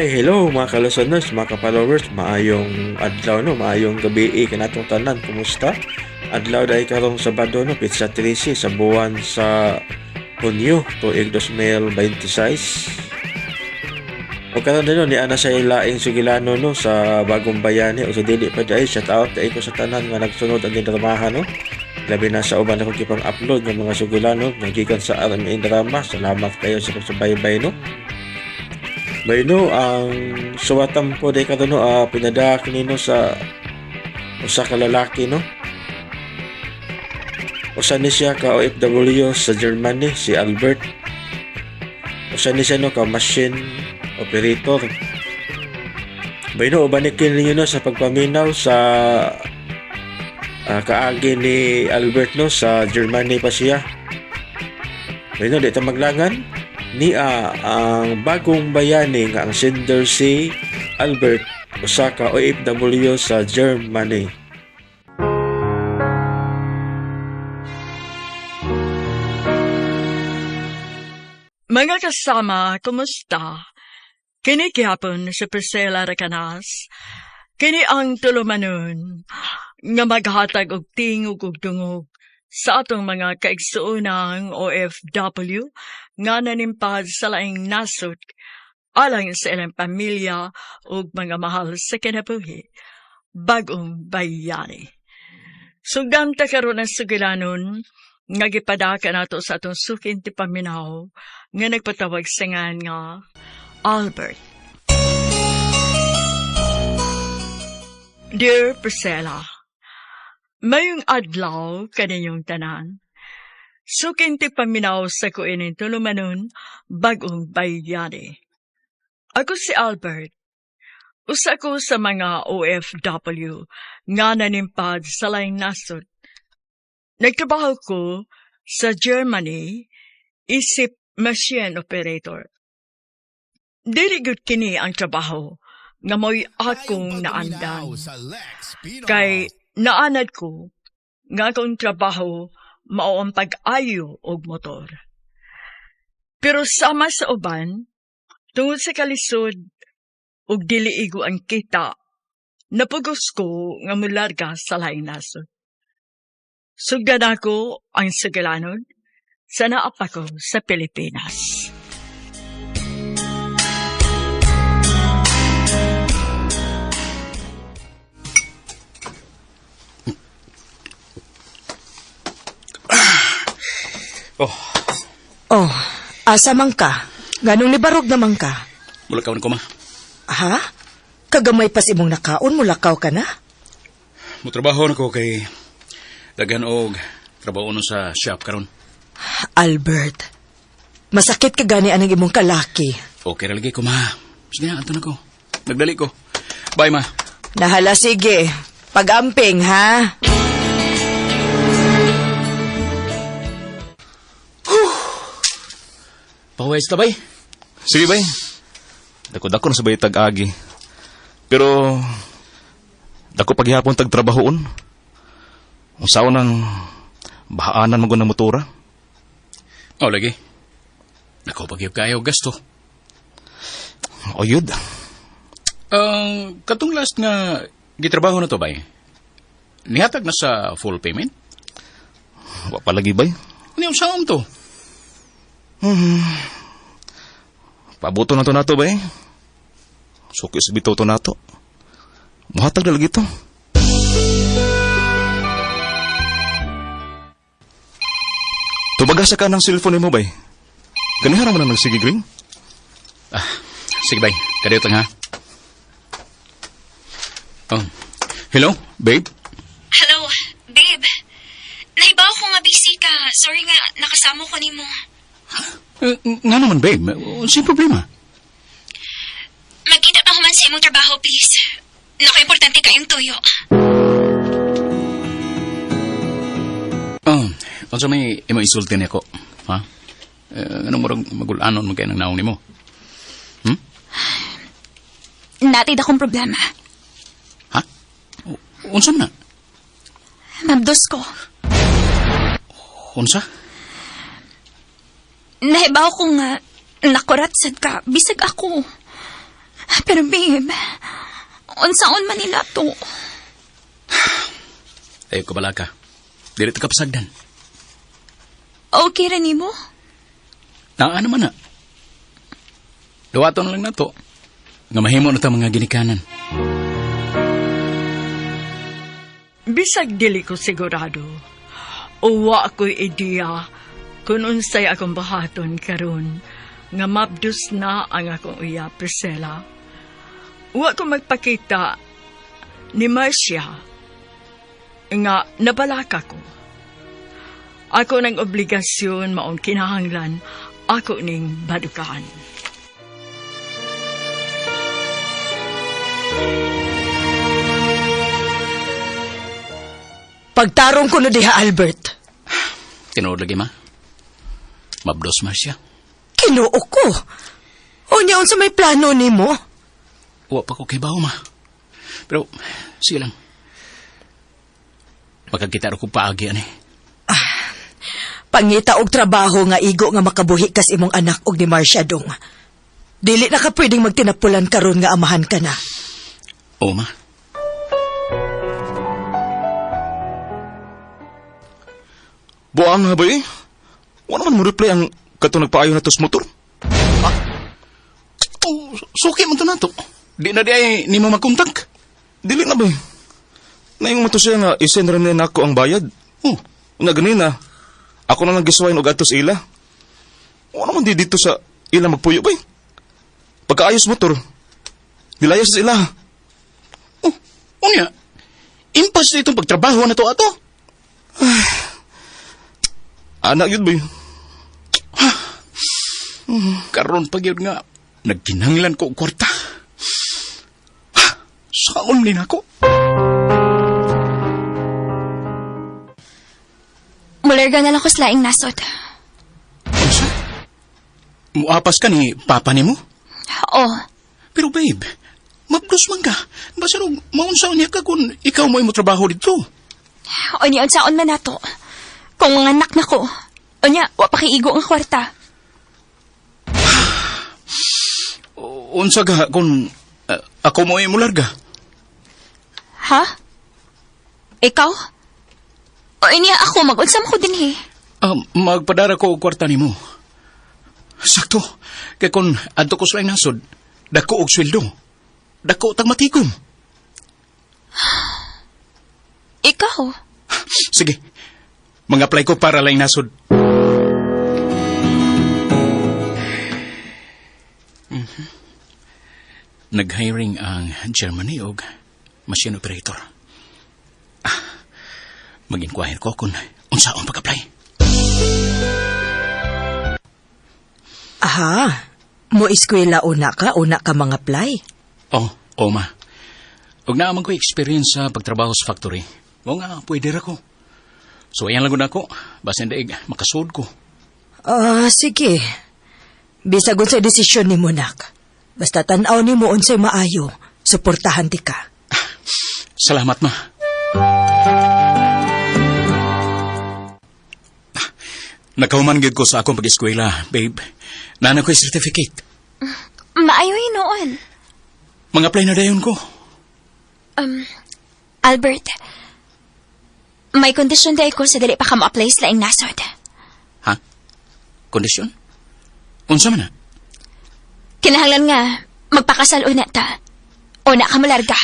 Ay, hello mga kalosoners, mga ka-followers, maayong adlaw no, maayong gabi eh, kanatong tanan, kumusta? Adlaw dahil karong Sabado no, pizza 13 sa buwan sa Hunyo, tuig 2026. O karon din no, ni ana sa ilaing sugilano no sa Bagong Bayani o sa dili pa dai, shout out dai ko sa tanan nga nagsunod ang dramahan no. Labi na sa uban akong gipang upload ng mga sugilano nga gikan sa RMN Drama. Salamat kayo sa pagsubaybay no. Bayno ang suwatan po day karon no, pinadak nino sa usa ka lalaki no. Usa ni siya ka OFW sa Germany, si Albert. Usa ni siya no ka machine operator. Bayno uban ni ninyo no sa pagpaminaw sa kaagi ni Albert no sa Germany pa siya. Bayno di ta maglangan niya ang bagong bayani nga ang sender si Albert, usa ka OFW sa Germany. Mga kasama, kumusta? Kini gihapon si Priscilla Recanas. Kini ang tulumanon nga maghatag og tingog ug dungog sa atong mga kaigsuonang OFW nga nanimpad sa laing nasod alang sa ilang pamilya ug mga mahal sa kinabuhi. Bagong bayani. Sugdan ta karon ang sugilanon nga gipadaka nato sa atong suking ti paminaw nga nagpatawag sa ngan nga Albert. Dear Priscilla, mayong adlaw kaninyong tanan. Suking ti paminaw sa kuinin tulumanon bagong bayani. Ako si Albert. Usa ko sa mga OFW nga nanimpad sa laing nasod. Nagtrabaho ko sa Germany isip machine operator. Dili gyud kini ang trabaho nga mo'y akong naandan. Kay naanad ko nga akong trabaho mao ang pag-ayo og motor. Pero sama sa uban, tungod sa kalisod ug dili igo ang kita, napugos ko nga mularga sa laing nasod. Sugdan ako ang sugilanon sa naapa ko sa Pilipinas. Oh, Oh, asa man ka? Ganong nibarog naman ka? Mulakaw ko ma. Ha? Kagamay pas imong nakaon, mulakaw ka na? Mutrabaho na ko kay daghan og trabaho no sa shop karon. Albert, masakit ka gani anang imong kalaki. Okay ra lagi ko ma. Sige na, anto na ko. Nagdali ko. Bye ma. Nahala, sige. Pag-amping, ha? Pawais ta bay. Sige bay. Dako-dako na sabay tag-agi. Pero dako paghihapon tag trabahoon. Unsaon nang bahaanan man ng motora? Oh lagi. Dako pagyud kayo gasto. Oyud. Ang katong last nga gitrabaho na to bay. Nihatag na sa full payment? Wa pa lagi bay. Ano yung saan to? Pabuto na to nato bay. Suki sa bitaw to nato. Muhatag na lagi to. Tubaga sa kanang cellphone nimo bay. Ganihara man ang nagsige green. Ah, sige bay. Kadiyot lang ha. Oh. Hello, babe. Hello, babe. Naibaw ko nga busy ka. Sorry nga, nakasama ko nimo. Nga naman, babe. Unsay problema? Magkita pa human sa imong trabaho, please. Nako, importante kayong tuyo. Oh, unsa may imo isulti nako? Ha? Eh, ano murag magulanon man kay nang naong nimo? Natid akong problema. Ha? Unsa man na? Mabdos ko. Unsa? Naibaw ko nga, nakurat sad ka. Bisag ako. Pero babe, unsaon man nila to? Ayaw ka balaka. Dili ta ka pasagdan. Okay ra nimo? Naa naman na. Duwaton lang nato. Nga mahimo na ta mga ginikanan. Bisag dili ko sigurado. Uwa ko'y ideya kung unsay akong bahaton karon nga mabdus na ang akong uya, Priscilla. Wa ko magpakita ni Marcia nga nabalaka ko. Ako ng obligasyon maong kinahanglan ako ning badukaan. Pagtarong ko no diha, Albert. Tinuod lagi ma. Mabdos Marcia. Kinuo ko. Unya, unsa may plano nimo? Wa pa ko kay bao ma. Pero sige lang. Makakita ra ko paagi ani. Pangita og trabaho nga igo nga makabuhi kas imong anak og ni Marcia dong. Dili na ka pwedeng magtinapulan karon nga amahan ka na. Oo ma. Buang ha ba eh? Wala man mo reply ang katong nagpaayo na tos motor. Oh, suki man to nato. Di na di ay nimo magkontak. Dili na ba eh? Naingon mo to siya nga isend ra niya nako ang bayad. Oh, Una ganina, ako na lang gisuwain og adto sa ila. Wala man di dito sa ila magpuyo ba eh? Pagkaayos motor, nilayas sa ila. oh, unya. Impas na itong pagtrabaho na to ato. Anak yun ba eh? Karon pag yun nga, nagkinahanglan ko og kwarta. Ha, Saon ni nako? Mularga na lang ko sa laing nasod. Unsa? Muapas ka ni papa nimo? Oo. Pero babe, mabdos man ka. Basta og maunsa niya ka kung ikaw mo imo trabaho dito. Unya, unsaon man nato? Kung mga anak na ko. Unya, wa pa kay igo ang kwarta. Unsa ka kung ako mo imo larga? Ha? Ikaw? O unya ako, mag-unsa mo ko dinhi. Ah, magpadara ko og kwarta nimo. Sakto. Kay kung adto ko sa laing nasod, dako og sweldo. Dako tag matikom. Ikaw? Sige. Mag-apply ko para laing nasod. Mhm. Nag-hiring ang Germany og machine operator. Ah, mag-inquire ko kung unsaon pag-apply. Aha, mo eskwela una ka mga apply. Oh, oh ma. Ug naa man ko experience sa pagtrabaho sa factory. Mo nga pwede ra ko. So ayan lang gud ako, basin daig makasud ko. Ah, sige. Bisag unsay desisyon nimo nak. Basta tan-aw nimo unsay maayo, suportahan ti ka. Salamat ma. Ah, Nakahuman gyud ko sa akong pag-eskwela, babe. Nana ko'y certificate. Maayo noon. Mga-apply na dayon ko. Albert, may kondisyon dahil ko sa dili pa ka mo-apply sa laing nasod. Ha? Kondisyon? Unsa man na? Kinahanglan nga, magpakasal una ta. Una ka malarga.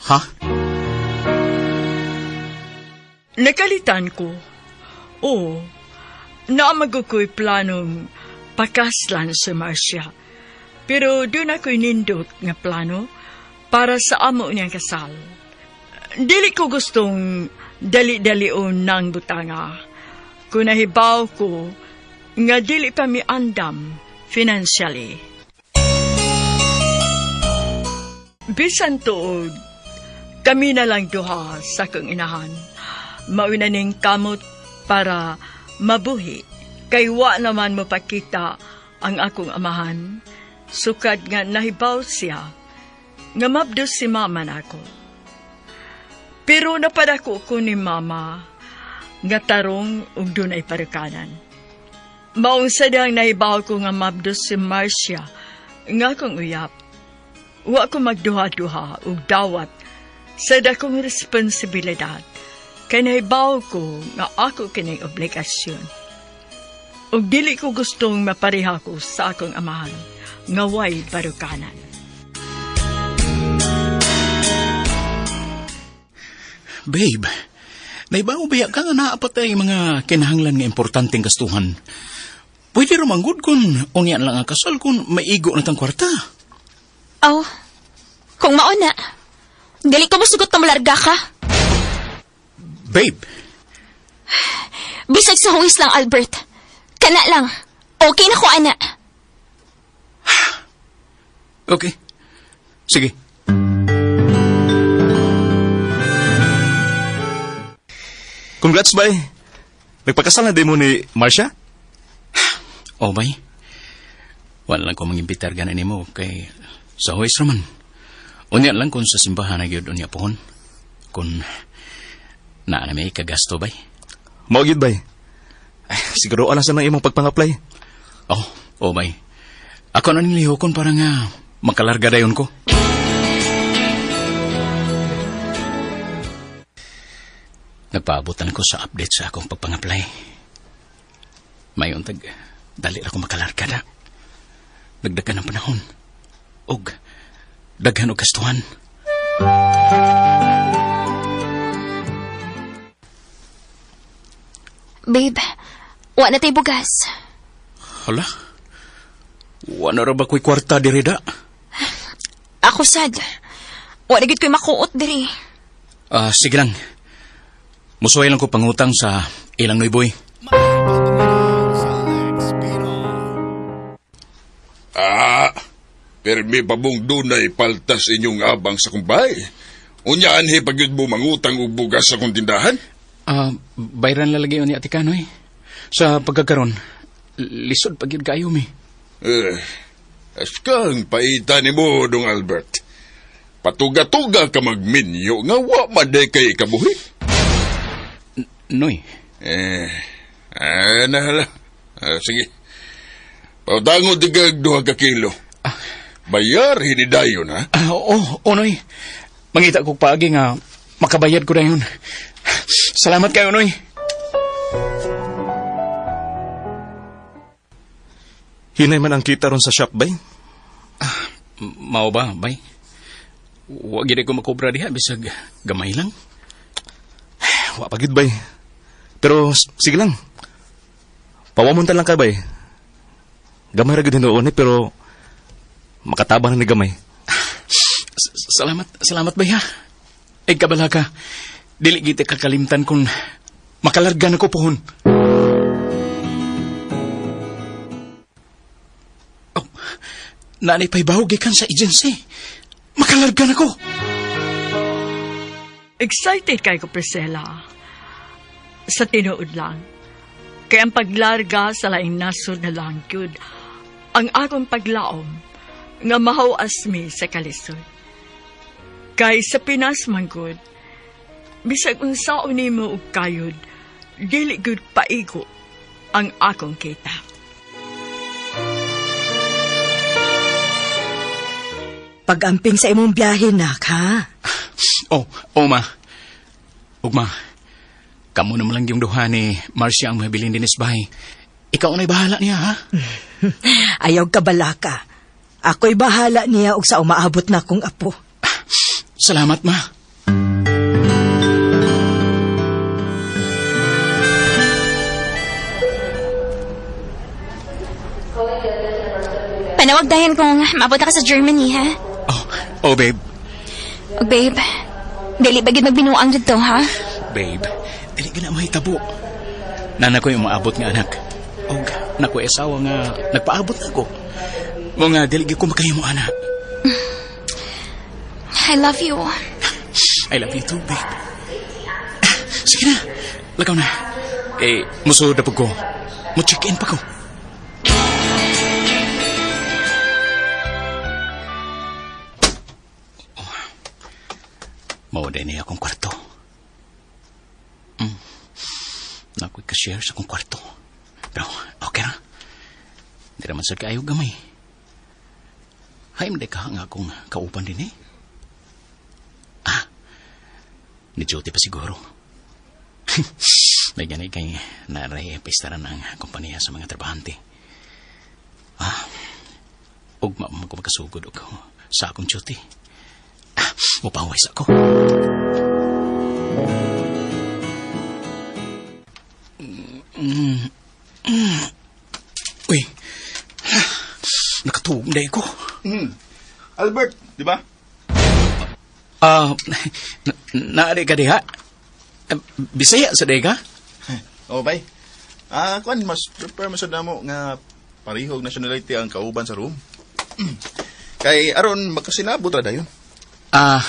Ha? Nakalitan ko. Oo, naamag ko'y planong pakaslan si Marcia. Pero doon ako'y nindot nga plano para sa amo niyang kasal. Dili ko gustong dali-dalion ng butanga. Kung nahibaw ko, nga dili pa mi andam financially. Bisan tuod, kami na lang duha sa kong inahan. Mauna ning kamot para mabuhi. Kay wa naman mapakita ang akong amahan. Sukad nga nahibaw siya, nga mabdos si mama nako. Pero napadako ko ni mama, nga tarong ug dunay parukanan. Maong sadyang nahibaw ko nga mabdos si Marcia, Nga akong uyap, wa ko magduha-duha ug dawat sa dakong responsibilidad kay nahibaw ko nga ako kining obligasyon. Ug dili ko gustong mapareha ko sa akong amahan nga way barukanan. Babe, naibaw ba ka nga naapatay mga kinahanglan nga importanteng gastuhan? Pwede ramanggod kung unyan lang ang kasal kung maigo na tang kwarta. Aw, kung mao na, dili ko mosugot na malarga ka. Babe, Bisag sa huwis lang, Albert. Kana lang. Okay na ko, ana. okay. Sige. Congrats, bay. Nagpakasal na di mo ni Marcia? Oh, bay. Wala lang ko mangimbitar ganin nimo kay sa huwis raman. Unya lang kung sa simbahan na gyud unya pohon. Kung naa na may kagasto, bay. Mao gyud, bay. Ay, siguro alas na ng imong pagpang-apply. Oh, oh, bay. Ako na nilihokon para nga makalarga dayon ko. Nagpaabutan ko sa update sa akong pagpang-apply. Mayon tag, dali ra ko makalarga na. Nagdagan ang panahon. Og, daghan og gastuhan. Babe, wa na tay bugas. Hala? Wala ra ba ko'y kwarta diri da? Ako sad. Wa na gyud ko'y makuot diri. Ah, sige lang. Musuway lang ko pangutang sa ilang noyboy. Ah, permi pa mong dunay paltas inyong abang sa kumbay. Unya anhi pag yun mo mangutang og bugas sa kong tindahan? Ah, bayran lalagay ni Ate Kanoy. Sa pagkakaron, lisod pag yun kayo mi. Eh, askang paita ni mo, Dong Albert. Patuga-tuga ka magminyo nga wa man day kay kabuhi. Noy, Eh, ah, nahala. Ah, sige. Pautango digag 2 ka kilo. Bayar hinidayon, ha? ah, oo, oh, Noy. Mangita ko paagi nga makabayad ko dayon. Salamat kayo, Noy. Hinay man ang kita ron sa shop, bay. Mao ba, bay? Wa gid ko makobra diha bisag gamay lang. Wa pa gyud, bay. Pero sige lang. Pawamunta lang ka, bay. Gamay ra gyud hinuon eh, pero makatabang na ni gamay. Salamat, salamat bay ha. Ay kabala ka. Dili gid kakalimtan kung makalarga na ko pohon. Oh, nanay pa'y baho gikan sa agency. Makalarga na ko. Excited kay ko, Priscilla. Sa tinuod lang. Kaya ang paglarga sa laing nasod na lang gyud, ang akong paglaom nga mahawas mi sa kalisod. Kay sa Pinas man gud, bisag unsaon nimo og kayod, dili gud paigo ang akong kita. Pag-amping sa imong biyahe, nak, ha? Oh, oh ma. Ug ma. Kamo naman lang yung duha ni Marcia ang mabilin din bahay. Ikaw na'y bahala niya, ha? Ayaw ka balaka. Ako'y bahala niya og sa umaabot na akong apo. Salamat, ma. Panawag dayon kung maabot ka sa Germany, ha? Oh, oh, babe. Og babe, dili ba gid magbinuang didto, ha? Babe, dili ka na mahitabo. Nana ko yung maabot nga anak. Og naku asawa nga nagpaabot na ko. Mo nga dili gyud ko makahimo ana. I love you. I love you too, babe. Sige na, lakaw na. Eh, musuod na po ko. Mo-check-in pa ko. Oh. Mao din niya akong kwarto. Nako'y ka-share sa akong kwarto. Pero, okay ra. Di naman sa kaayo gamay. Hay man ka nga akong kauban din eh. Ah, ni duty pa siguro. May gani kay naray pestaran ang kompanya sa mga trabahante. Ah, ugma man ko makasugod og sa akong duty. Ah, mupaway sa ako. Uy, nakatuog na ko. Albert, di ba? Ah, naari ka diha? Bisaya sa ka? Oh, bay. Ah, kuan mas prepare mo sa damo nga parihog nationality ang kauban sa room. Kay aron magkasinabot ra dayon. Ah,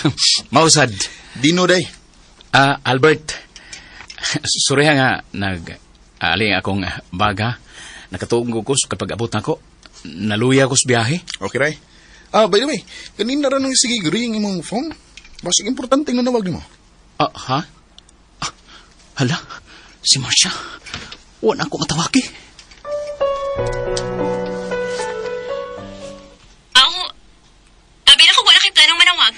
mausad. Dino day. Ah, Albert. Sorry ha nga nag ali akong baga. Nakatuog ko sa kapag abot nako. Naluya ko sa biyahe. Okay ray. Ah, by the way, kanina ra nang sige ring imong phone. Basig importante nga nawag nimo. Ah, ha? Ah, hala, si Marcia. Wala akong matawagi. Ako, abi na ko wala kay planong manawag.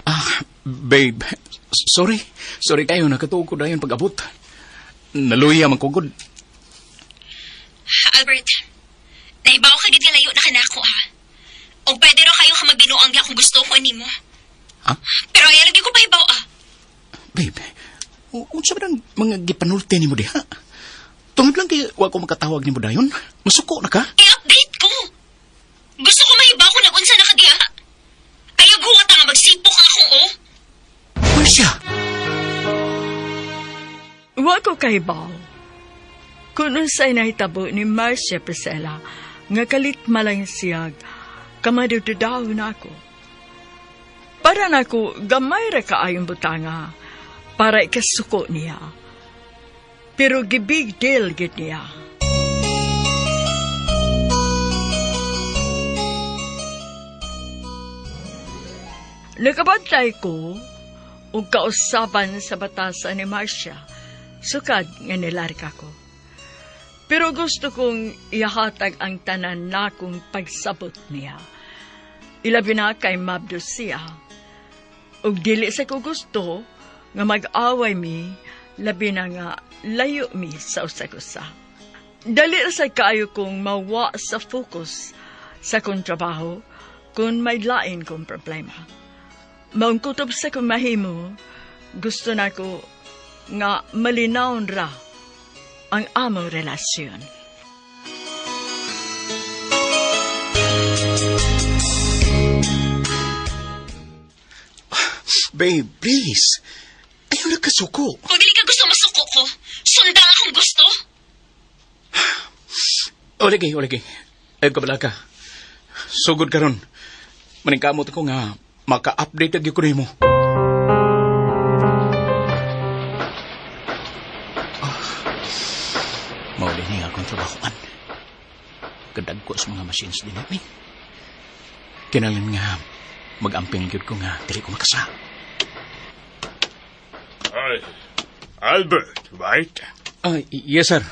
Ah, babe. Sorry. Sorry kayo, nakatuog ko dayon pag-abot. Naluya man ko gud. Albert, naibaw ka gid nga layo na kanako ha. Og pwede ro kayo ka magbinuang di akong gusto ko nimo. Ha? Pero ayaw lagi ko pahibaw ah. Babe, unsa ba nang mga gipanulti nimo diha? Tungod lang kay wa ko makatawag nimo dayon. Masuko na ka? I-update ko. Gusto ko mahibaw kung nag-unsa na ka diha. Ayaw guwat nga magsipok ang akong oh. Marcia! Wa ko kahibaw. Kung unsay nahitabo ni Marcia Priscilla, nga kalit malang siyag, kamadududaw na ako. Para nako gamay ra kaayong butanga para ikasuko niya. Pero gibig deal gid niya. Nakabantay ko ug kausaban sa batasan ni Marcia, sukad nga nilarga ko. Pero gusto kong ihatag ang tanan nakong pagsabot niya. Ilabi na kay Mabdo siya. Ug dili sa ko gusto nga mag-away mi, labi na nga layo mi sa usag-usa. Dali ra sa kaayo kong mawa sa focus sa kong trabaho kung may lain kong problema. Maong kutob sa kong mahimo, gusto na ko nga malinawon ra ang among relasyon. Babe, please. Ayaw na kasuko. Kung dili ka gusto masuko ko, sundang akong gusto. O lagi, o lagi. Ayaw ka bala ka. Sugod karon. Maningkamot ako nga maka-update agyo ko nimo. Ah, mao din ni akong trabahoan. Kadag ko sa mga machines din namin. Kinahanglan nga mag-amping gyud ko nga dili ko makasa. Ay, Albert, right? Ah, yes sir.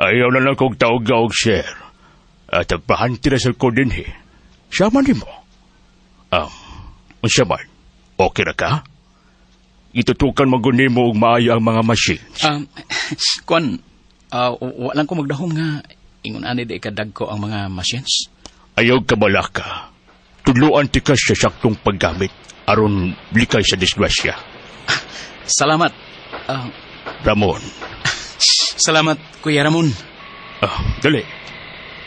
Ayaw na lang kong tawag-tawag, sir. At pahanti na sa ko din, eh. Siya man mo. Unsa man, okay ra ka? Itutukan maguni mo og maayo ang mga machines. Kuan, walang ko magdahom nga ingon ani di kadag ko ang mga machines. Ayaw ka balaka. Tudloan ti ka sa saktong paggamit aron likay sa disgrasya. Salamat. Ramon. Salamat, Kuya Ramon. Ah, dali.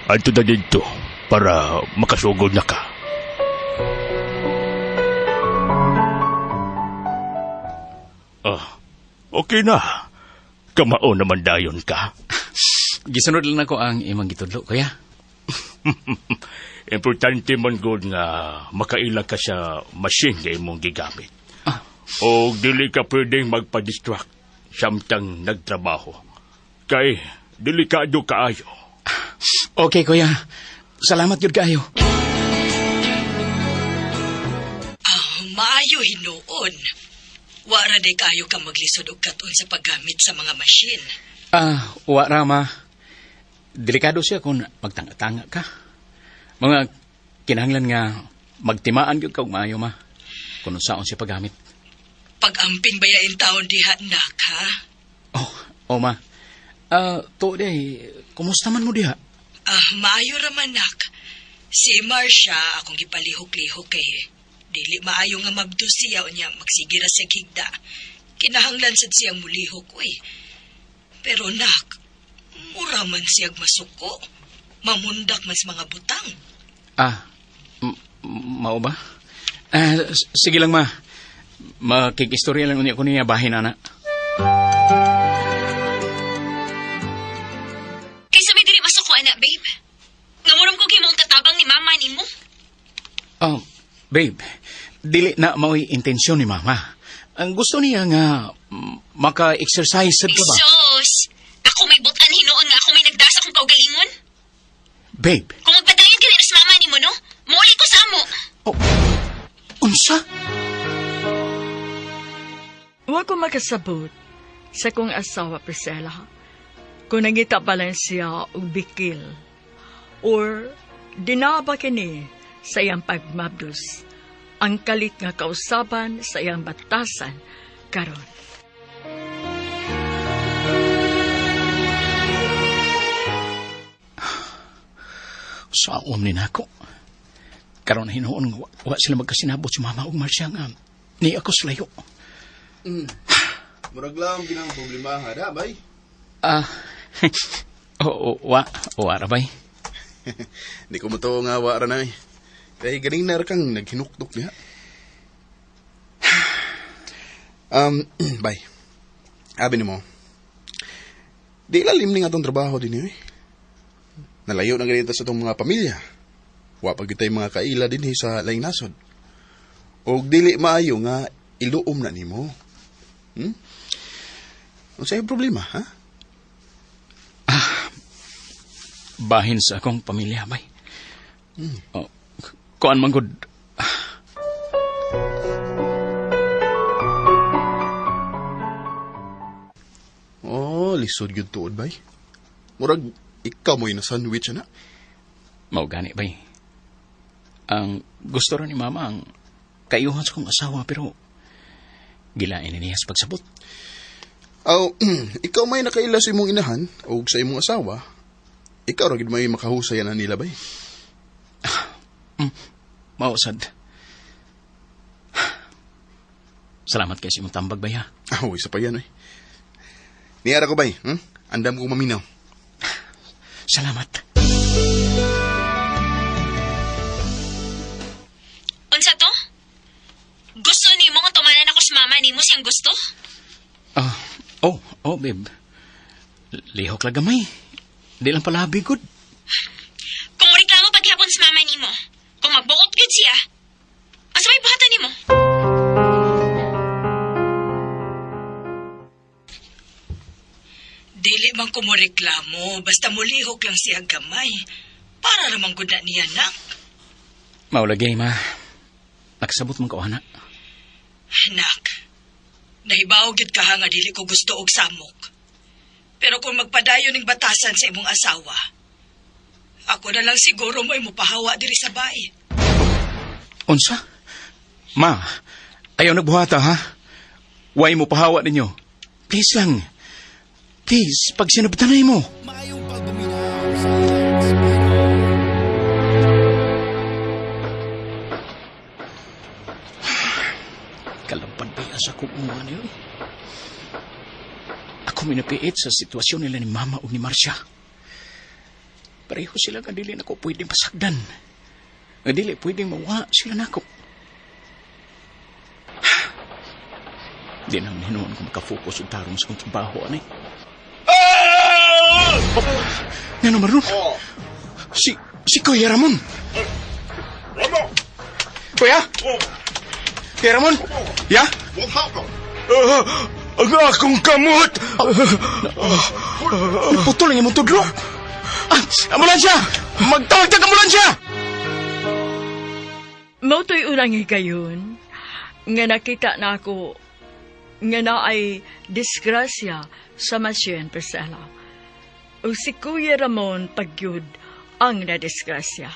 Adto na dito para makasugod na ka. Ah, okay na. Kamao naman dayon ka. Gisunod lang ako ang imong gitudlo, Kuya. Importante man gud nga makaila ka sa machine nga imong gigamit. Ah. O dili ka pwedeng magpa-distract samtang nagtrabaho. Kay delikado kaayo. Okay, Kuya. Salamat gyud kaayo. Maayo hinuon. Wara di kayo ka maglisod og katon sa paggamit sa mga machine. Ah, wa ra ma. Delikado siya kung magtanga-tanga ka. Mga kinahanglan nga magtimaan gyud ka og maayo, ma. Kung unsaon siya paggamit. Pag-amping bayain taon diha, nak, ha? Oh, oh ma. To day, kumusta man mo diha? Ah, maayo ra man, nak. Si Marcia, akong gipalihok-lihok kay dili maayo nga mabdo siya unya magsige ra siya higda. Kinahanglan sad siyang mulihok, uy. Pero nak, mura man siyag masuko. Mamundak mas mga butang. Ah, mao ba? Ah, sige lang, ma. Makikistorya lang unya ko niya bahin, ana. Kaysa may dili masuko, ana, babe. Ngamuram ko gimong tatabang ni mama nimo. Oh, babe, dili na mao'y intensyon ni mama. Ang gusto niya nga maka-exercise sad ka ba? Sus! Ako may butan hinuon nga ako may nagdasa kong kaugalingon. Babe, Kung magpadayon ka sa mama nimo, no? Muuli ko sa amo. oh, unsa? Wa ko makasabot sa kong asawa, Priscilla. Kung nangita pa lang siya og bikil or dinaba kini sa iyang pagmabdos ang kalit nga kausaban sa iyang batasan karon. Saon ni nako. Karon hinuon nga wa sila magkasinabot si mama ug Marcia nga ni ako sa layo. Murag lang ginang problema ha, da, bay. Ah, oo, wa, wa ra bay. Di ko mo nga wa ra na eh. Kay ganing na ra kang naghinukdok niya. Bay. Abi nimo. Di lalim ni nga atong trabaho din eh. Nalayo na ganito sa itong mga pamilya. Wa pa gyud tay mga kaila dinhi sa laing nasod. Og dili maayo nga iluom na nimo. Unsay problema, ha? Bahin sa akong pamilya, bay. Oh, kuan man gud. Oh, lisod gyud tuod, bay. Murag ikaw mo'y na sandwich na. Mao gani, bay. Ang gusto ra ni mama ang kaiyuhan sa kong asawa pero gilain ni niya sa pagsabot. Aw, ikaw may nakaila sa imong inahan o sa imong asawa. Ikaw ra gid may makahusay na nila, bay. Mao sad. Salamat kay sa imong tambag, bay, ha. Aw, isa pa yan, eh. Niyara ko, bay. Andam ko maminaw. Salamat. Unsa to? Gusto nimo nga tumanan ako sa mama nimo siyang gusto? Ah, oh, babe. Lihok lang gamay. Di lang palabi, good. Kung reklamo paghapon sa mama nimo, kung magbuot gud siya, asa may buhatan nimo? Dili man ko mo reklamo, basta mulihok lang siya gamay. Para ramang gud na niya, nak. Maulagay, ma. Nakasabot man ko, anak. Nak, nahibaw gyud ka ha nga dili ko gusto og samok. Pero kung magpadayon ning batasan sa imong asawa, ako na lang siguro mo'y mupahawa diri sa bahay. Unsa? Ma, ayaw nagbuhata, ha? Way mo pahawa ninyo. Please lang. Please, pag sinabtanay mo. Kalampad ba sa kong uwa niyo? Ako minapiit sa sitwasyon nila ni Mama o ni Marcia. Pareho sila nga dili nako pwedeng pasagdan. Nga dili pwedeng mawa sila nako. Di na hinuon ko makafokus og tarong sa kong trabaho, anay. Oh, nga naman ron? Si Kuya Ramon. Ramon! Kuya? Kuya Ramon? Ya? What happened? Ang akong kamot! Naputol ang imong tudlo. Ah, ambulansya! Magtawag tag ambulansya! Mauto'y unang higayon nga nakita na ako nga naay disgrasya sa Masyen, Priscilla. O si Kuya Ramon pagyud ang nadisgrasya.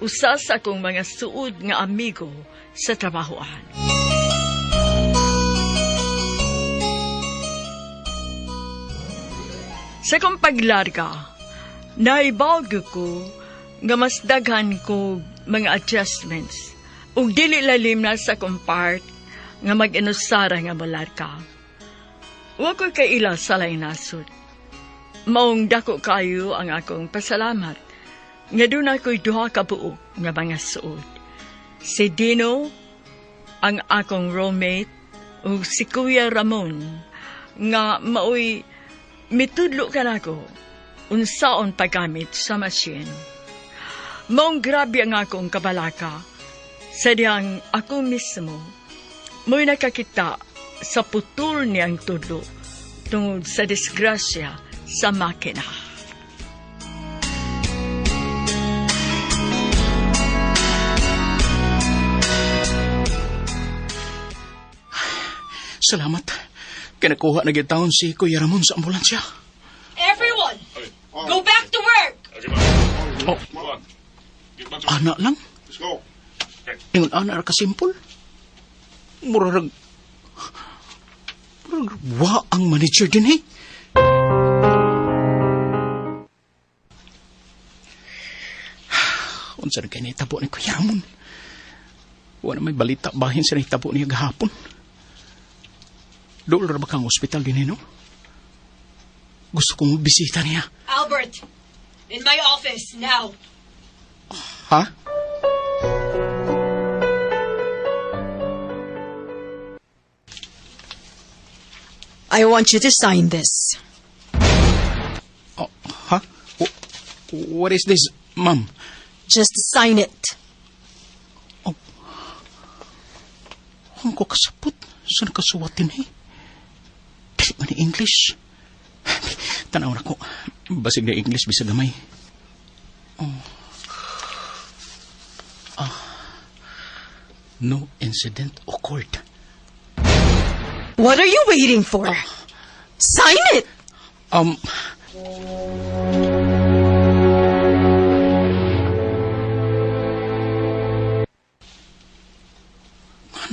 Usa sa akong mga suod nga amigo sa trabahoan. Sa akong paglarga, naibaw ko nga mas daghan ko mga adjustments ug dili lalim na sa akong part nga mag-inusara nga molarga. Wa ko'y kaila sa laing nasod. Maong dako kayo ang akong pasalamat nga doon ako'y duha ka buok nga mga suod. Si Dino, ang akong roommate, ug si Kuya Ramon, nga maoy mitudlo ka nako unsaon paggamit sa machine. Maong grabe ang akong kabalaka sa diyang ako mismo mo'y nakakita sa putol niyang tudlo tungod sa disgrasya sa makina. Salamat. Kinakuha na gyud taon si Kuya Ramon sa ambulansya. Everyone, go back to work! Oh. Ana lang. Ingon ana ra ka simple. Murag wa ang manager din eh. Unsa na kay nahitabo ni Kuya Ramon? Wa na may balita bahin sa nahitabo niya gahapon. Dool ra ba kang ospital din eh, no? Gusto kong bisita niya. Albert, in my office, now. Ha? I want you to sign this. Oh, ha? What is this, ma'am? Just sign it. Ang ko kasapot sa nakasuwatin eh. Dili man ni English. Tanaw na ko. Basig na English bisag gamay. Oh. Ah. No incident occurred. What are you waiting for? Sign it! Ano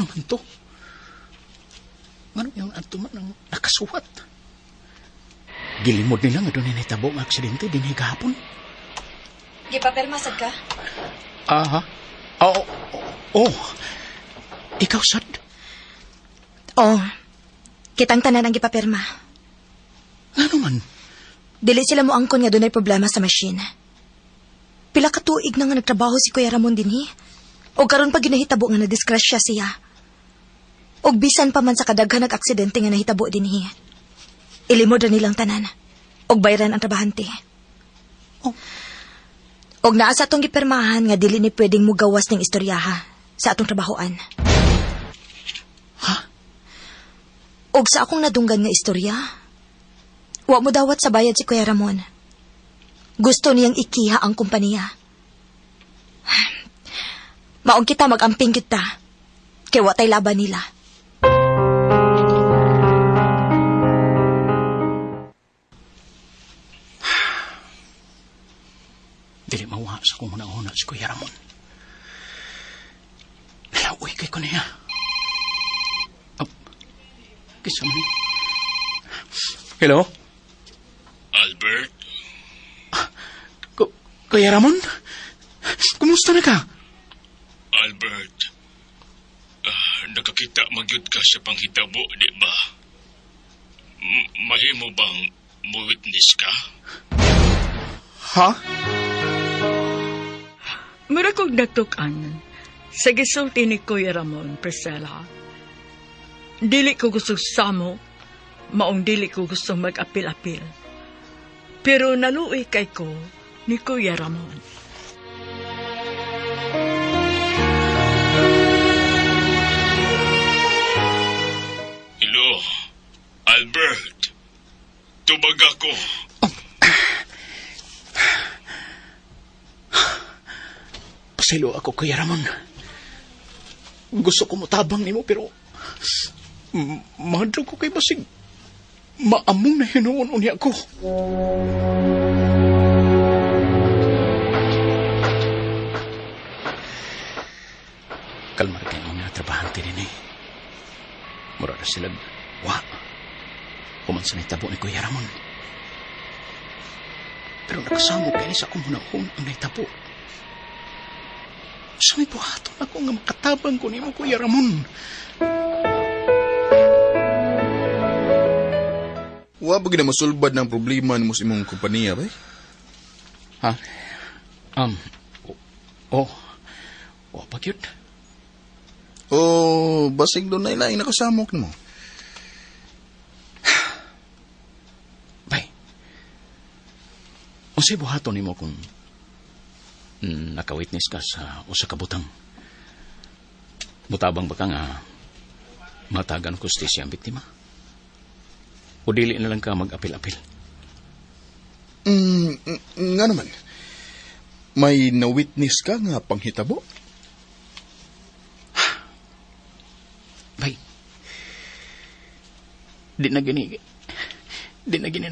man to? Ano yung ato man ang nakasuwat? Gilimod nila nga doon nahitabo ang aksidente din gahapon. Gipapirma sad ka? Aha. Oh, oh, oh. Ikaw, sad? Oh, kitang tanan ang gipapirma. Ano man? Dili sila mo angkon nga dunay problema sa machine. Pila ka tuig na nga nagtrabaho si Kuya Ramon dinhi. Og karon pa ginahitabo nga nadisgrasya siya. Og bisan pa man sa kadaghan nag aksidente nga nahitabo dinhi. Ilimod ra nilang tanan. Og bayran ang trabahante. Oh. Og naa sa atong gipirmahan nga dili ni pwedeng mugawas ning istoryaha sa atong trabahoan. Ha? Og sa akong nadunggan nga istorya, wa mo dawat sa bayad si Kuya Ramon. Gusto niyang ikiha ang kumpanya. Maong kita mag-amping kita. Kay wa tay laban nila. Dili mawa sa kong una-una si Kuya Ramon. Nalauy kay ko niya. Oh, kisa man eh. Hello? Albert, Kuya Ramon? Kumusta na ka? Albert, nakakita magyud ka sa panghitabo, di ba? Mahimo bang mo-witness ka? Ha? Mura kong natukan sa gisulti ni Kuya Ramon, Priscilla. Dili ko gusto samo, maong dili ko gusto mag-apil-apil. Pero naluoy kay ko ni Kuya Ramon. Hello, Albert. Tubag ako. Pasaylo ako, Kuya Ramon. Gusto ko motabang nimo pero madro ko kay basig maamong na hinuon unya ko. Kalmar kay mga trabahante din eh. Mura na sila, wa. Human sa nahitabo ni Kuya Ramon. Pero nakasamok kaya sa akong hunahon ang nahitabo. Sa may buhaton ako nga makatabang ko nimo, Kuya Ramon. Wa ba gina masulbad ng problema nimo sa imong kompanya, bay? Ha? Oh. Wa pa gyud. O basig doon na ilaing nakasamok nimo. Bay. Unsay buhaton nimo kung naka-witness ka sa usa ka butang? Mutabang ba ka nga matagan kustisya ang biktima? O dili na lang ka mag-apil-apil? Nga naman. May na-witness ka nga panghitabo? Bay, di na gini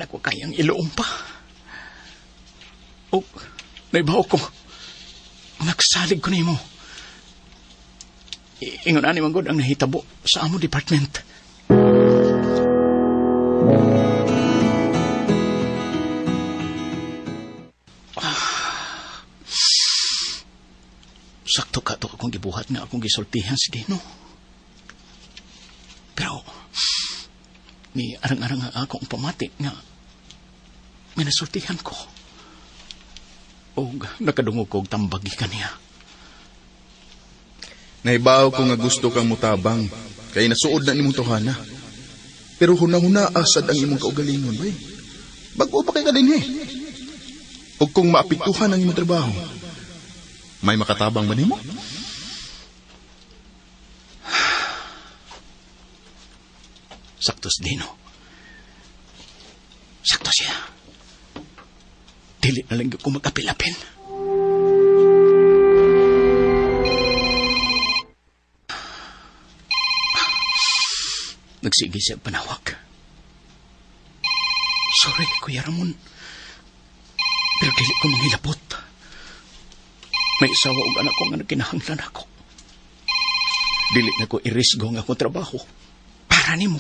nako kayang iluom pa. O, naibaw ko, nagsalig ko nimo. Ingon ani man gud ang nahitabo sa amo department. Sakto ka to akong gibuhat nga akong gisultihan si Dino. Pero, ni arang-arang nga akong pamati nga may nasultihan ko. O nakadungog ko og tambagi kaniya. Nahibaw ko nga gusto kang mutabang, kay nasuod na nimong tawhana. Pero huna-huna asad ang imong kaugalingon, bay. Bag-o pa kay ka dinhi. O kung maapektuhan ang imong trabaho, may makatabang ba nimo? Sakto si Dino. Sakto siya. Dili na lang ko mag-apil-apil. Nagsige siya panawag. Sorry, Kuya Ramon. Pero dili ko manghilabot. May isawa og anak ko nga nagkinahanglan ako. Dili na ko irisgo ang akong trabaho. Para nimo.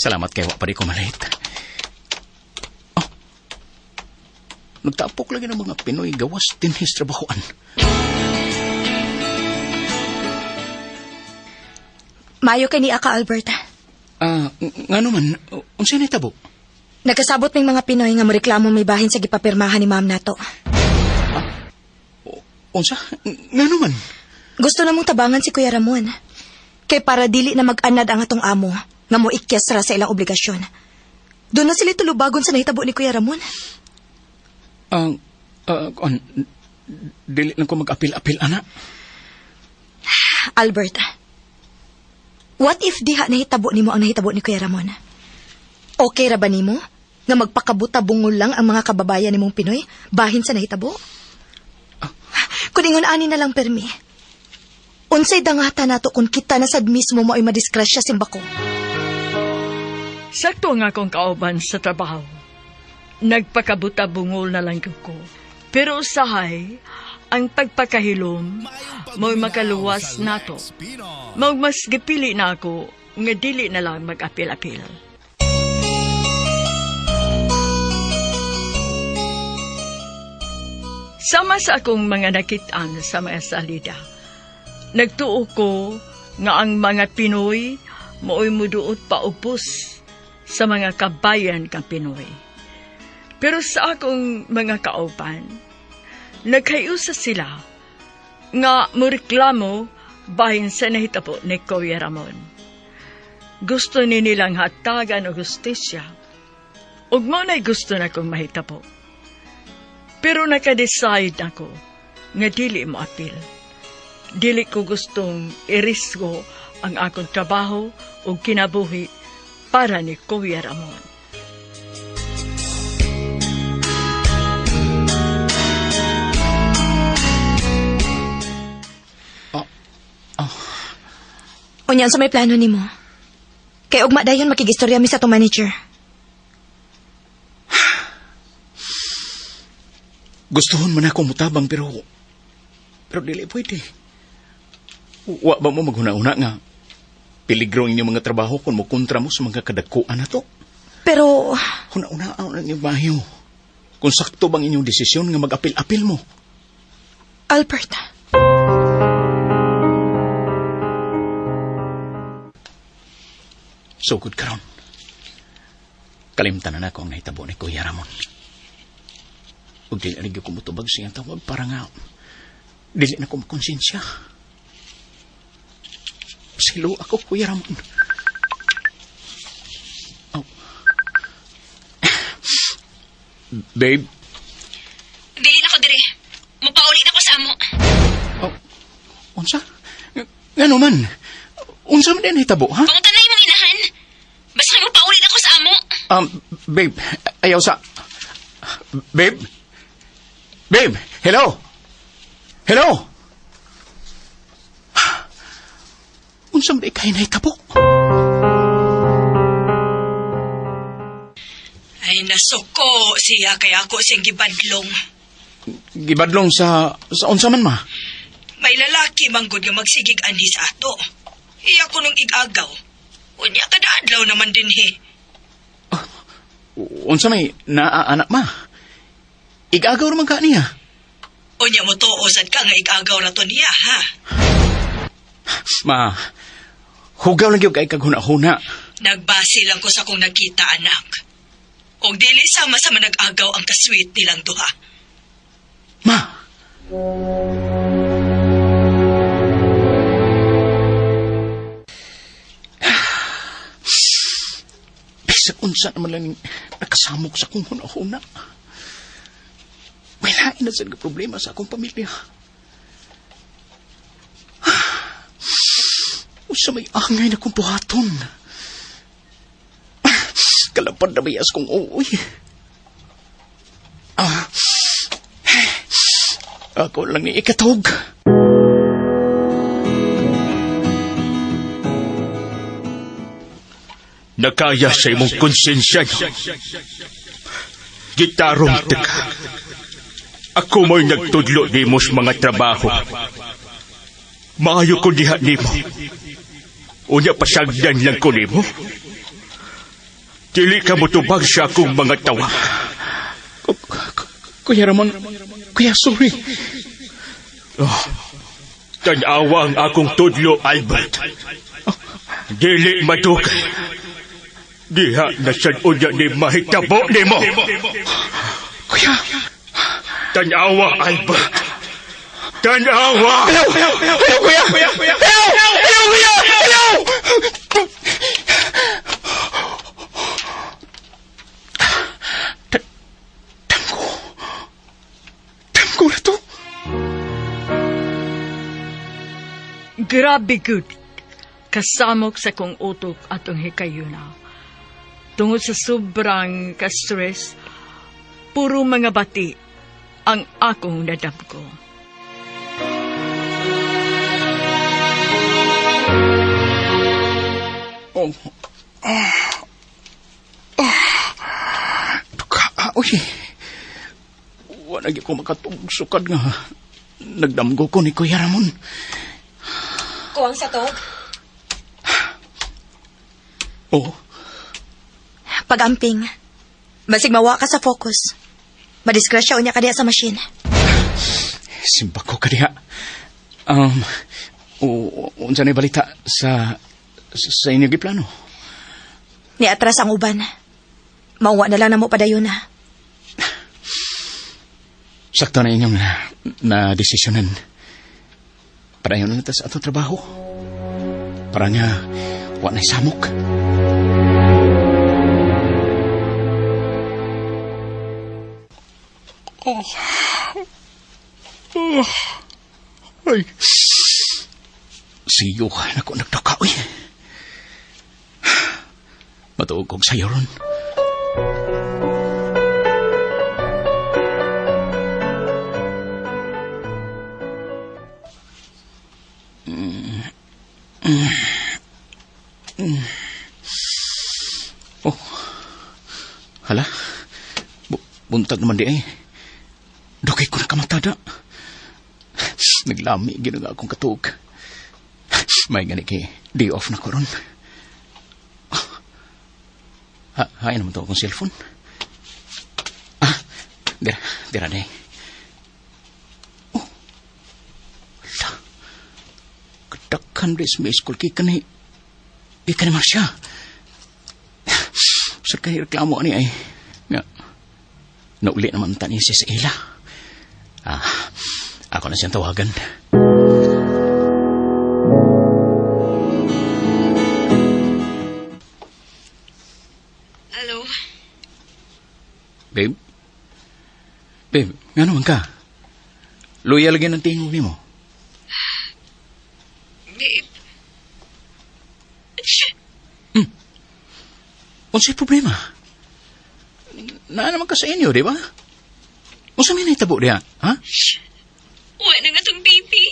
Salamat kay wa pa di ko malate. Oh, nagtapok lagi ng mga Pinoy gawas dinhi sa trabahoan. Mayo kay ni Aka Albert. Nga naman, unsa nahitabo? Nagkasabot may mga Pinoy nga moreklamo may bahin sa gipapirmahan ni ma'am nato. Unsa? Nga naman? Gusto na mong tabangan si Kuya Ramon. Kay para dili na mag-anad ang atong amo nga moikyas ra sa ilang obligasyon. Doon na sila tulubagon sa nahitabo ni Kuya Ramon. Dili na ko mag-apil-apil, ana. Albert, what if diha nahitabo nimo ang nahitabo ni Kuya Ramon? Okay ra ba nimo nga magpakabuta-bungol lang ang mga kababayan nimong Pinoy bahin sa nahitabo? Kun ingon ani na lang permi. Unsay dangata nato kung kita na sad mismo mo ay madisgrasya simbako? Sakto nga akong kauban sa trabaho. Nagpakabuta-bungol na lang ko. Pero usahay, ang pagpakahilom mo'y makaluwas nato. Mao mas gipili na ako nga dili na lang mag-apil-apil. Sama sa akong mga nakit-an sa mga salida, nagtuo ko nga ang mga Pinoy mo'y muduot paupos sa mga kabayan kang Pinoy. Pero sa akong mga kauban, nagkayusa sila nga moreklamo bahin sa nahitabo ni Kuya Ramon. Gusto ni nilang hatagan og hustisya. Ug mao na'y gusto na kong mahitabo. Pero naka-decide ako nga dili mo apil. Dili ko gustong irisgo ang akong trabaho ug kinabuhi para ni Kuya Ramon. Unya, sa may plano nimo? Kay ugma dayon makigistorya mi sa atong manager. Gustuhon man ako mutabang pero dili pwede. Wa ba mo maghuna-huna nga peligro ang inyong mga trabaho kung mukontra mo sa mga kadagkuan na to? Pero huna-huna ang inyong bayo. Kung sakto bang inyong desisyon nga mag-apil-apil mo. Albert. Sugod karon. Kalimtan na nako ang nahitabo ni Kuya Ramon. Ug dili rin ko mutubag siyang tawag para nga dili na ko makonsensya. Silo ako, Kuya Ramon. Oh. Babe. Dili na ko dire. Mupauli na ko sa amo. Oh, unsa? Ngano man? Unsa man din nahitabo, ha? Pangutanay mong inahan. Basta kay mupauli na ko sa amo. Babe, ayaw sa... Babe? Babe, hello? Hello? Unsa man ikay nahitabo? Ay, nasuko siya kay ako siyang gibadlong. Gibadlong sa unsa man, ma? May lalaki manggod nga magsigig anhi sa ato. Iya ko nung igagaw. Unya kada adlaw naman din he. Unsa may naa anak ma? Igagaw naman ka niya. Unya mo to usad ka nga igagaw ra to niya, ha? Ma, hugaw lang gyud kay kag huna-huna. Nagbase lang ko sa kong nakita, anak. Og dili sama sa manag-agaw ang kasweet nilang duha. Ma! Bisag unsa naman lang nakasamok sa akong huna-huna. May lain na sad nga problema sa akong pamilya. Unsa may angay na kong buhaton. Kalapad na bayas kong uuwi. Ako lang ni ikatog. Nakaya sa imong konsensya. Gitarong teka. Ako mo'y nagtudlo nimo sa mga trabaho. Maayo ko diha nimo. Unya pasagdan lang ko nimo. Dili ka motubag sa akong mga tawag. Kuya Ramon, Kuya, sorry. Oh, tan-awa ang akong tudlo, Albert. Dili madugay. Diha na sad unya ni mahitabo nimo. Kuya! Tan-awa, Albert. Tan-awa! Ayaw! Ayaw! Ayaw, Kuya! Ayaw! Ayaw, Kuya! Ayaw! Damgo. Damgo na to. Grabe good. Kasamok sa kong utok atong hikayuna. Tungod sa sobrang ka-stress, puro mga bati ang akong nadamgo. Oh. Tuka, uy. Wala gyud ko makatug sukad nga nagdamgo ko ni Kuya Ramon. Kuwang sa tog? Oh. Pag-amping. Basig mawa ka sa focus. Madisgrasya unya ka diha sa machine. Simba ko ka diha. Unsa na balita sa inyo giplano? Ni atras ang uban. Mauwa na lang na mo padayon na. Sakto na inyong na desisyonan. Padayon na ta sa atong trabaho. Para nga wa na'y samok. Oh. Oh. Ay. Siyo na ko nagdaka, uy. Matuog kog sayo ron. Hala? Buntag naman di ay. Dugay ko nakamantada. Naglami ginaga akong katuog. May gani kay day off na ko ron. Ha, hain naman to akong cellphone. Ah, dira, dira na eh. Oh, hala. Kadakhan des may school kay kani. Kay kani Marcia. Sa kay reklamo ani ay. Nga, nauli naman ta niya siya sa ila. Ah, ako na siyang tawagan. Hello? Babe? Babe, nga naman ka? Loyal lagi ng tingog nimo. Babe? Unsay problema? Naa naman ka sa inyo, di ba? Unsa may nahitabo diha, ha? Wa na nga tong baby.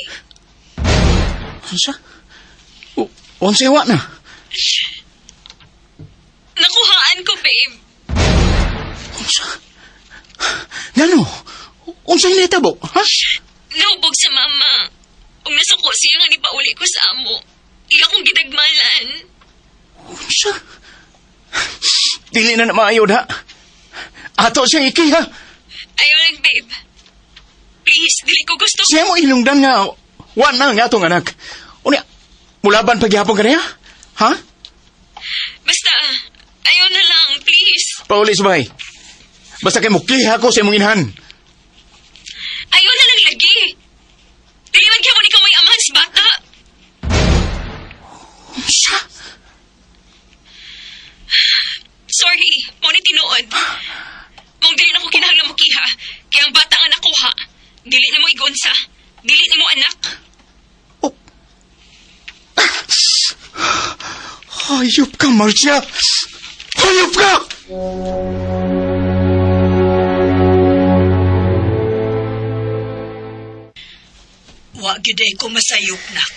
Unsa? Unsay wa na? Nakuhaan ko, babe. Unsa? Ngano? Unsay nahitabo, ha? Nahubog sa mama. Ug nasuko siya nga nipauli ko sa amo. Iya kong gidagmalan. Unsa? Dili na na maayo da. Ato siyang iki, ha? Ayaw lang, babe. Please, dili ko gusto. Siya mo ilungdan nga, wa na nga atong anak. Unya, mulaban paghihapon ka niya? Ha? Basta, ayaw na lang, please. Pauli sa bahay. Basta kay mukiha ko sa imong inahan. Ayaw na lang lagi. Dili man kaya mo ikaw may amahan sa bata. Unsa? Sorry, mo ni tinuod. Mong dili na ko kinahanglan mo kiha. Kaya ang bata nga nakuha, dili na mo igonsa. Dili na mo anak. Oh. Hayop ka, Marcia! Hayop ka! Wa gyud ay ko masayop, nak.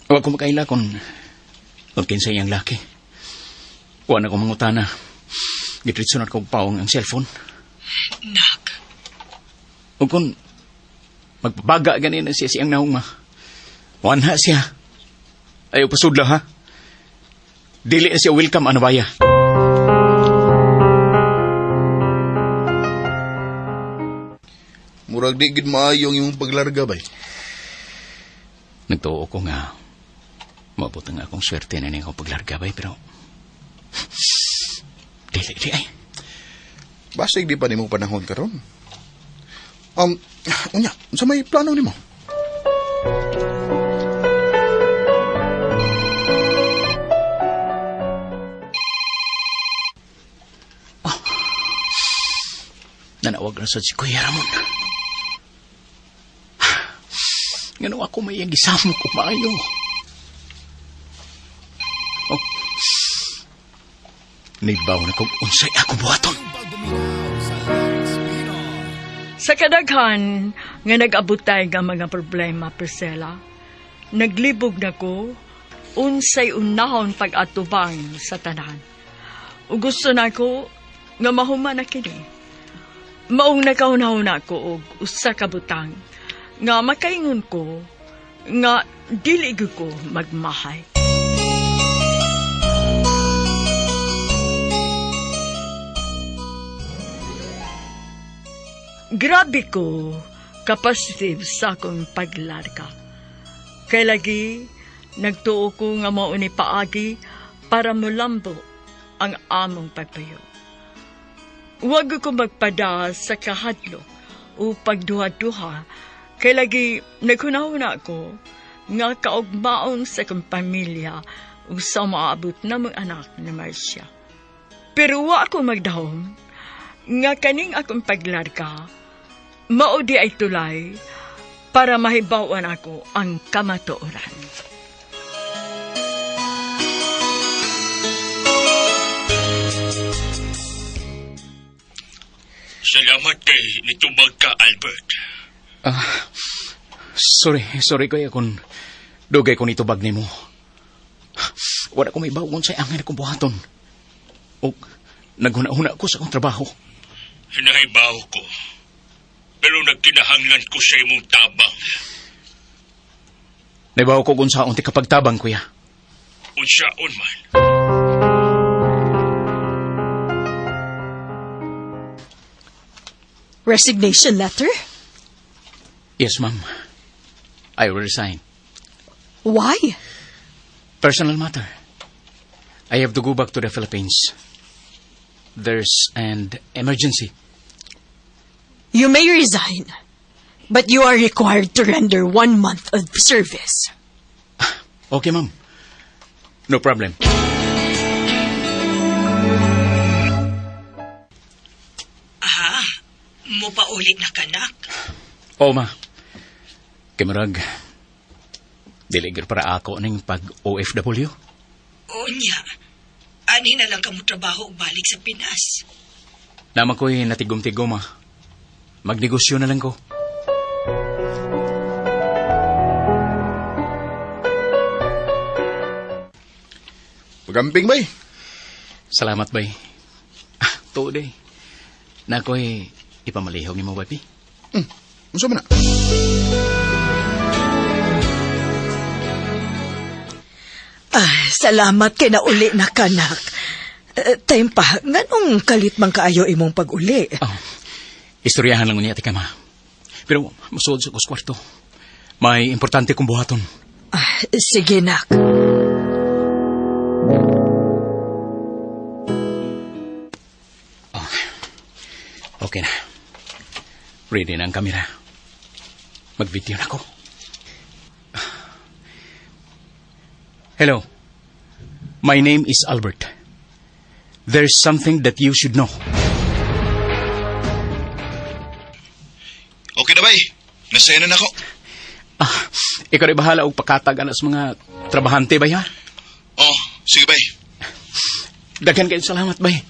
Wa ko makaila kung kinsa iyang laki. Wa na ko mangutana. Gitritso na ko paong ang cellphone. Nak, O kung magpabaga ganin na siya siyang naong ma. Wa na siya. Ayaw pasudla ha. Dili na siya welcome ano baya. Murag di gid maayo ang imong paglarga bay. Nagtuo ko nga maabot ang akong swerte na akong paglarga bay pero dili di ay. Basig di pa nimo panahon karon. Unya, unsa may plano nimo? Oh. Nanawag na sa si Kuya Ramon. Ngano ako may gisamo ko maayo. Oh. Nibaw na kong unsay ako buhaton. Sa kadaghan nga nag-abutay nga mga problema, Priscilla, naglibog na ko unsay unahon pag-atubang sa tanan. Ug gusto na ko nga mahuman na kini. Maong nakauna-una ko og usa ka butang nga makaingon ko nga dili gyud ko magmahay. Grabe ko kapasitive sa akong paglarga. Kay lagi, nagtuo ko nga mao ni paagi para mulambo ang among pagpayo. Huwag ko magpada sa kahadlok o pagduha-duha kay lagi naghunahuna ko nga kaugmaon sa akong pamilya ug sa maabot na mga anak ni Marcia. Pero wa ako magdahom nga kaning akong paglarga mao di ay tulay para mahibaw-an ako ang kamatuoran. Salamat kay nitubag ka, Albert. Sorry, sorry kuya kung dugay ko nitubag nimo. Wala ko may bawon sa angin akong buhaton. O, Naghuna-huna ko sa akong trabaho. Nahibaw ko. Pero nagkinahanglan ko sa imong tabang. Naibaw ko kung saan ti kapagtabang, kuya. Unsaon man. Resignation letter? Yes, ma'am. I will resign. Why? Personal matter. I have to go back to the Philippines. There's an emergency. You may resign, but you are required to render 1 month of service. Okay, ma'am. No problem. Aha, mo pauli na ka, nak. O, ma. Kay murag, dili gyud para ako ning pag OFW. Unya, ani na lang ka mo trabaho og balik sa Pinas. Naa man ko'y natigom-tigom, ma. Magnegosyo na lang ko. Pagamping, bay. Salamat, bay. Ah, tuod eh. Naa ko'y ipamalihog nimo, bay. Unsa man na? Ah, salamat kay nauli na ka, nak. Time pa, nganong kalit man kaayo imong pag-uli? Oh, istoryahan lang unya, tika, ma. Pero musuod sa kos kwarto. May importante kong buhaton. Ah, sige, nak. Oh, okay na. Ready na ang kamera. Mag-video na ko. Hello. My name is Albert. There's something that you should know. Okay na, bay. Nasaya na nako. Ah, ikaw rin bahala og pakatag ana sa mga trabahante bay ha? Oh, sige, bay. Daghan kayo salamat bay.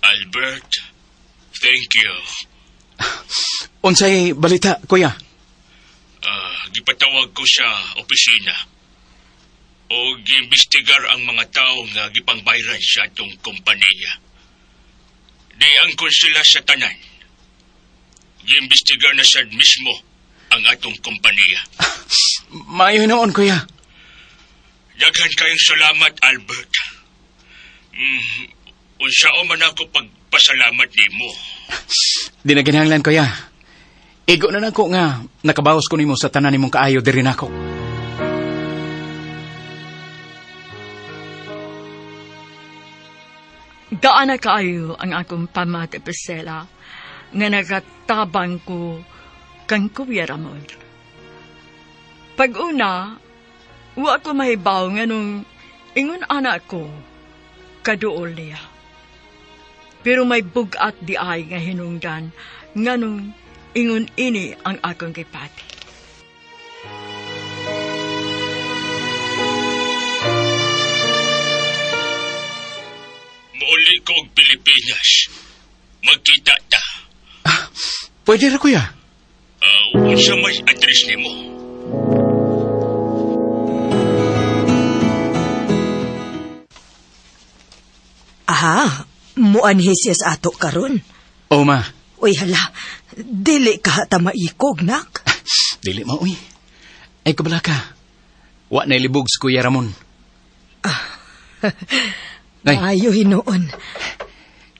Albert, thank you. Unsay balita, kuya? Ah, gipatawag ko sa opisina. O giimbestigar ang mga tao nga gipangbayran sa atong kompanya. Di angkon sila sa tanan. Giimbestigar na sad mismo ang atong kompanya. Maayo noon, kuya. Daghan kayong salamat, Albert. Unsaon man ako pagpasalamat nimo. Di na kinahanglan, kuya. Igo na nako nga nakabawas ko nimo sa tanan nimong kaayo diri nako. Gaan na kaayo ang akong pamati, Priscilla, nga nagatabang ko kang Kuya Ramon. Pag una, wa ko mahibaw nga nung ingon ana ko, kaduol niya. Pero may bugat di ay nga hinungdan nga nung ingon ini ang akong gipati. Muuli ko og Pilipinas. Magkita ta. Pwede ra, kuya. Unsa may address nimo? Aha, muanhi siya sa ato karon. O, ma. Uy, hala, dili ka ta maikog, nak. Dili mo, uy. Ay, kabala ka. Wa na ilibog si Kuya Ramon. Ay, Ayo hinuon.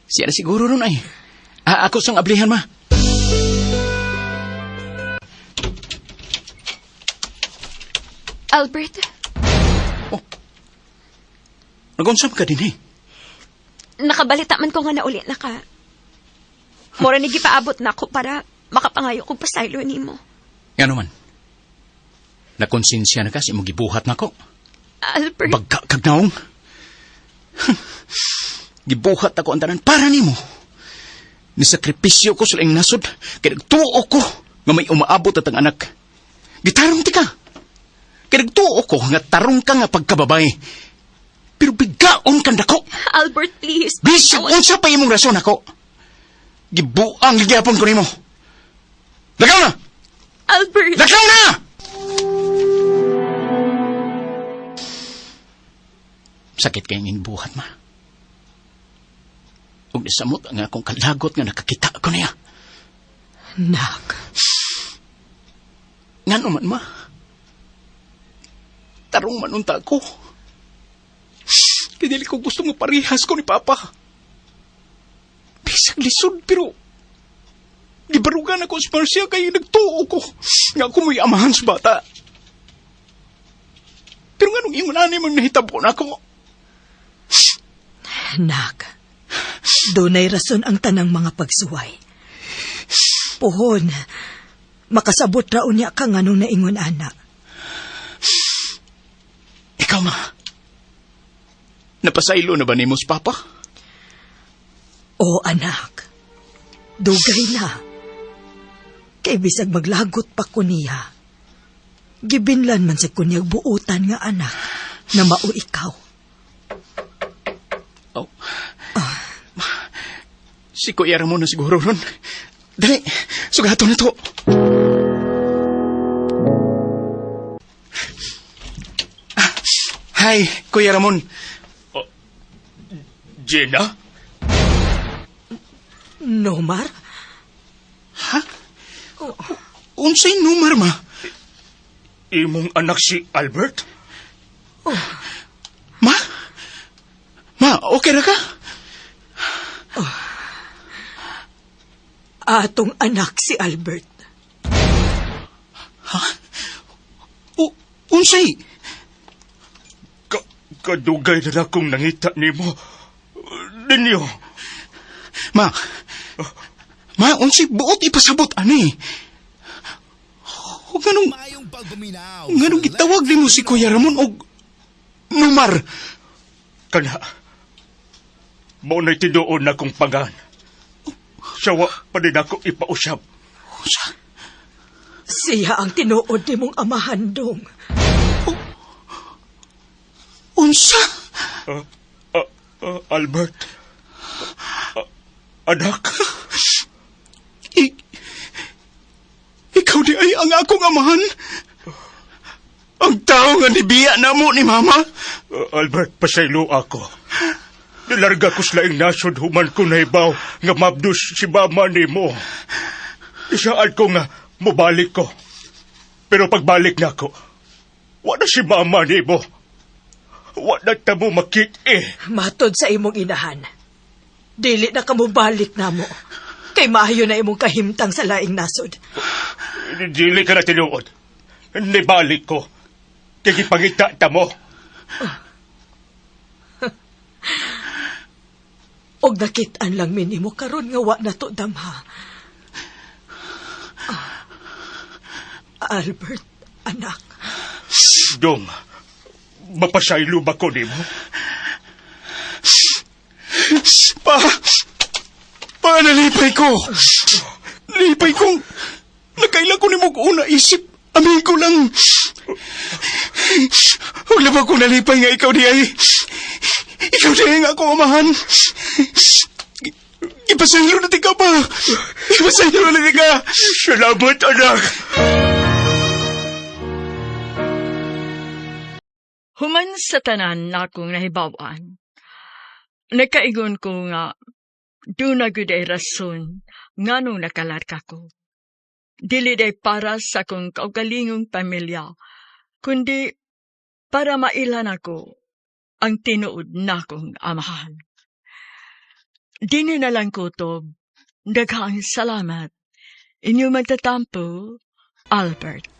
Siya na siguro nun ay. Ah, ako sang ablihan, ma. Albert, Oh. Nag-unsam ka din eh. Nakabalita man ko nga nauli na ka. Mura ni gipaabot na ako para makapangayo kog pasaylo nimo. Ngano man. Nakonsensya na ka sa imong gibuhat nako. Albert, Bagka kag naong. Gibuhat ako ang tanan para nimo. Nisakripisyo ko sa laing nasod kay nagtuo ko nga may umaabot at ang anak. Gitarong ti ka. Kay nagtuo ko nga tarong ka nga pagkababay. Pero bigaon kan dako. Albert, please. Bisag unsa pa imong rason ako. Gibuang gihapon ko nimo. Lakaw na! Albert! Lakaw na! Sakit kay ning buhat, ma. Ug nisamot ang akong kalagot nga nakakita ko niya. Nak. Ngano man, ma? Tarong man unta ko. Kay dili ko gusto nga parehas ko ni Papa. Bisag lisod, pero gibarugan ako si Marcia kay nagtuo ko nga ako mo'y amahan sa bata. Pero nganong ingon ani man nahitabo nako? Nak, dunay rason ang tanang mga pagsuway. Puhon, makasabot ra unya ka nganong naingon ana. Ikaw, ma. Napasaylo na ba nimo si Papa? O anak, dugay na. Kay bisag maglagot pa ko niya. Gibinlan man sa kunyag buutan nga anak na mao ikaw. Oh. Ma, si Kuya Ramon na siguro ron. Dali, sugato na to. Ah, hi, Kuya Ramon. Oh, Gina? Nomar? Ha? Unsay numar, ma? Imong anak si Albert? Oh. Ma? Ma, okay ra ka? Oh. Atong anak si Albert. Ha? Unsay? Kadugay na akong nangita nimo. Ninyo. Ma. Ma, unsay buot ipasabot ani? O nganong gitawag nimo si Kuya Ramon og Numar? Kana, mao na'y tinuon na kong pangan. Sawa pa din ako ipausap. Usa? Siya ang tinuod nimong amahan, dong. Unsa? Albert. Anak. Ikaw di ay ang akong amahan? Ang tao nga nibiya na mo ni Mama? Albert, pasaylo ako. Nilarga ko sa laing nasod human ko nahibaw nga mabdus si mama nimo. Isaad ko nga mobalik ko. Pero pagbalik na ako, wala si mama nimo. Wala ta mo makit-e. Matod sa imong inahan. Dili na ka mobalik na mo. Kay maayo na imong kahimtang sa laing nasod. Dili ka na tinuod. Nibalik ko. Kay gipangita ta mo. Og nakit-an lang minimo karon nga wa na to damha. Albert, anak. Dong, mapasaylo ba ko nimo? Pa, pa, nalipay ko. Nalipay kong nakaila ko nimo ko una isip. Amigo lang. Huwag na ba ko nalipay nga ikaw di ay. Ikaw di ay nga akong amahan. Ipasaylo na tika pa. Ipasaylo na tika. Salamat, anak. Human sa tanan na akong nahibawan. Nakaingon ko nga, doon na gud ay rason nganong nakalarga ko. Dili day para sa akong kaugalingong pamilya, kundi para mailan ako ang tinuod nakong amahan. Dini na lang ko to, daghang salamat. Inyo magtatampo, Albert.